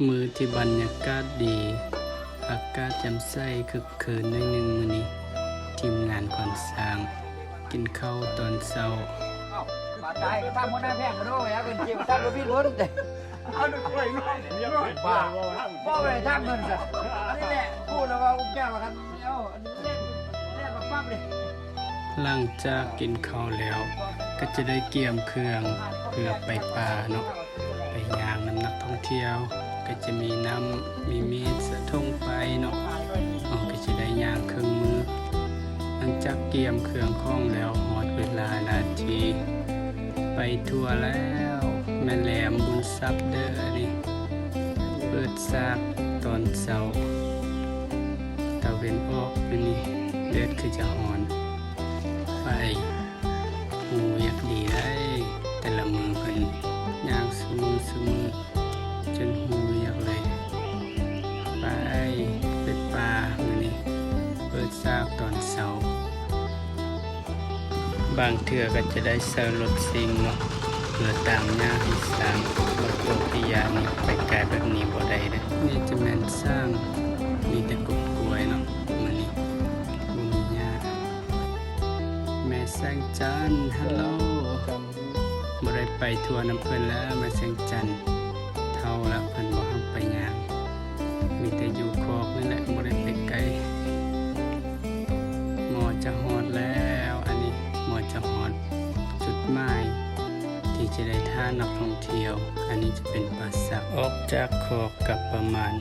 ມື້ທີ່ບັນຍາກາດດີ ອາກາດແຈ່ມໃສຄຶກຄື້ນໜ້ອຍໜຶ່ງມື້ນີ້ ທີມງານຂອນຊ້າງກິນເຂົ້າຕອນເຊົ້າ. ເອົາ ບາດຕາຍກໍຖາມຫົວໜ້າແພງມາໂດ ວ່າເປັນຈິວ ທ່ານບໍ່ມີເງິນເດ້. ເອົາໜ້ອຍໜ້ອຍ ບ້າ ບໍ່ໄດ້ຖາມເງິນຊະ. ອັນນີ້ແຫຼະ ຮູ້ແລ້ວວ່າອຸກຈາວ່າຄັນ ເອົາ ອັນນີ້ແລ່ນ ແລ່ນປັບໆເດ້. ຫຼັງຈາກກິນເຂົ້າແລ້ວ ກໍຈະໄດ້ກຽມເຄື່ອງເພື່ອໄປປ່າເນາະ ໄປຍ່າງນຳນັກທ່ອງທ່ຽວ ກໍຈະມີນ້ຳ ມີມີດ ສະຖົງໄຟເນາະ ເຮົາກໍຈະໄດ້ຍ່າງເຄິ່ງມື້. ຫຼັງຈາກກຽມເຄື່ອງຂອງແລ້ວ ຮອດເວລານາທີໄປທົ່ວແລ້ວ ແມ່ແຫຼມບຸນຊັບເດີ ອັນນີ້ເປີດສາກຕອນເຊົ້າ ຕາເວັນອອກມື້ນີ້ ແດດຄືຈະຮ້ອນ. ໄປ ຮູ້ວຽກດີໄດ໋ ແຕ່ລະມື້ເພິ່ນຍ່າງຊຸມື້ ຊຸມື້ ຈົນຮູ້ວຽກເລີຍ. ໄປ ໄປປ່າມື້ນີ້ ເປີດສາກຕອນເຊົ້າ. ບາງເທື່ອກໍຈະໄດ້ໃຊ້ລົດຊິງເນາະ ເພື່ອຕາມຫຍ້າໃຫ້ຊ້າງ. ບໍ່ໂຕປິຍານີ້ໄປໄກແບບນີ້ບໍ່ໄດ້ເດ້. ນີ້ຈະແມ່ນຊ້າງ ມີແຕ່ກົກກ້ວຍເນາະ ມື້ນີ້ບໍ່ມີຫຍ້າ. ແມ່ແສງຈັນ ຮັລໂຫຼ ບໍ່ໄດ້ໄປທົ່ວນຳເພິ່ນແລ້ວ ແມ່ແສງຈັນ ເຖົ້າລະ ເພິ່ນບໍ່ຮັບໄປຍ່າງ ມີແຕ່ຢູ່ຄອກນີ້ແຫຼະ ບໍ່ໄດ້ໄປໄກ. ໝໍຈະຮອດແລ້ວ ອັນນີ້ໝໍຈະຮອດຈຸດໝາຍທີ່ຈະໄດ້ທ່ານັກທ່ອງທ່ຽວ. ອັນນີ້ຈະເປັນປ່າສັກ ອອກຈາກຄອກກັບປະມານ